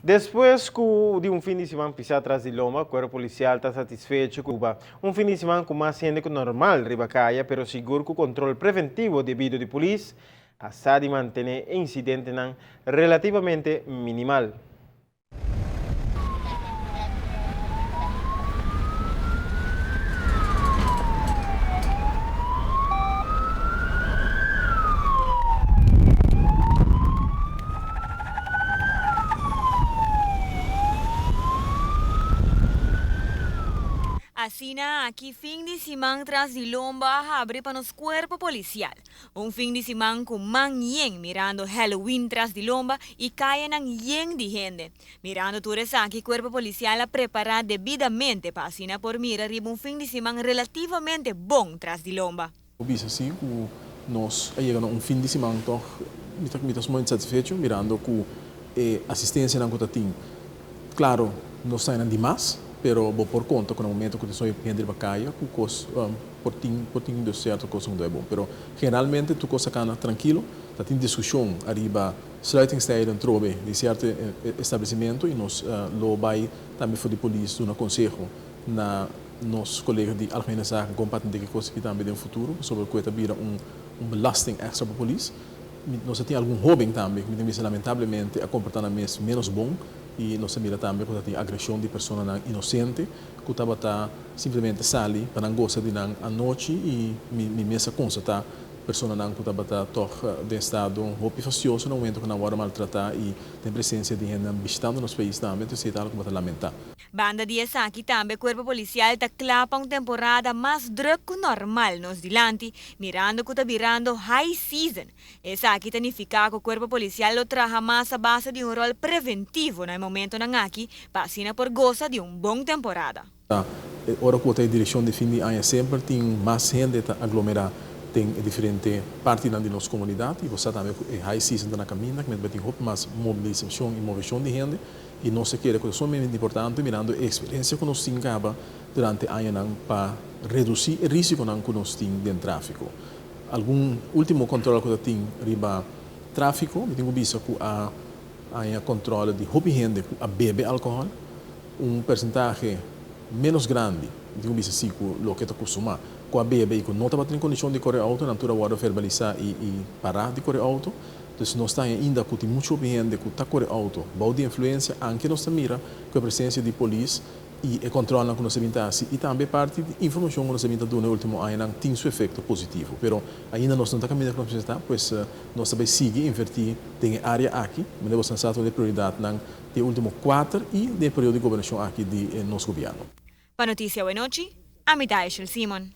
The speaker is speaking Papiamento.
Despues ku di un fin di siman pisá tras di lomba, Kuerpo Polisial ta satisfecho ku Cuba. Un fin di siman ku mas hende ku normal riba kaya, pero sigur ku kontrol preventivo debido di polis a sa di mantené e insidentenan relativamente minimal. Asina aki fin di siman tras di lomba a habri pa nos cuerpo policial. Un fin di siman cu man yen mirando Halloween tras di lomba y cayanan yen di hende. Mirando tur esaki cuerpo policial a prepara debidamente pa asina por mira riba un fin di siman relativamente bon tras di lomba. Bo bisa si ku nos a yega na un fin di siman tòg mi ta mi ta sumamente satisfecho mirando ku e asistensianan ku ta tin. Klaro nos ta einan di mas pero bo por konta ku na momento ku tin soy hende riba kaya ku kos por tin por tin dos sierto kos ku no ta bon. Pero generalmente tur kos ta kana trankilo. Ta tin diskushon ariba sluitingstijden trobe di sierto establesimentu i nos lo bai tambe for di polis duna konseho na Nos kolega di Algemene Zaken kon pa atendé ki kos aki tambe den futuro, pasobra ku e ta bira un un belasting èkstra pa polis. Mi nos a tin algun hóben tambe ku mi ta bisa lamentablemente a komportá nan mes ménos bon i nos a mira tambe ku ta tin agreshon di personanan inosente ku tabata simplemente sali pa nan gosa di nan anochi i mi mi mes a konstatá personanan ku tabata tòg den estado hopi fastioso na momento ku nan wòrdu maltratá i den presensia di hendenan bishitando nos pais tambe, entonces esei ta algu ku bo ta lamentá. Banda di esaki tambe Cuerpo Policial ta cla pa un temporada mas druk cu normal nos dilanti, mirando cu ta birando high season. Esaki ta nifica cu Cuerpo Policial lo traha mas a base di un rol preventivo na e momentonan aki pa asina por goza di un bon temporada. Ta e ora cu ta e direccion di fin di aña semper tin mas hende ta aglomera den e diferente partinan di nos comunidad y bo sa tambe cu e high season ta na caminda, cu tin hopi mas mobilisacion y movecion di hende. I nos ta kere ku ta sumamente importante mirando e eksperensia ku nos tin kaba durante añanan pa redusí e risikonan ku nos tin den tráfiko. Algun último kòntròl ku ta tin riba tráfiko, mi tin ku bisa ku a haña kòntròl di hopi hende ku a bebe alkohòl, un persentahe ménos grandi, mi tin ku bisa si ku loke ta kustumá, ku a bebe i ku no tabatin kondishon di kore outo, nan tur a wòrdu verbalisá i pará di kore outo. Dus nos ta ainda ku tin muchu hopi hende ku ta kore outo bou di influensia, anke nos ta mira ku e presensia di polis i e kòntròlnan ku nos a bin ta hasi i tambe e parti di informashon ku nos a bin ta duna e último añanan tin su efekto positivo. Pero ainda nos no ta kaminda ku nos mester ta, pues nos ta bai sigui invertí den e área aki, manera boso nan sa ta un di e prioridatnan di e último kuater i den e periodo di gobernashon aki di nos gobièrnu. Pa Noticia Awenochi, ami ta Eshel Simon.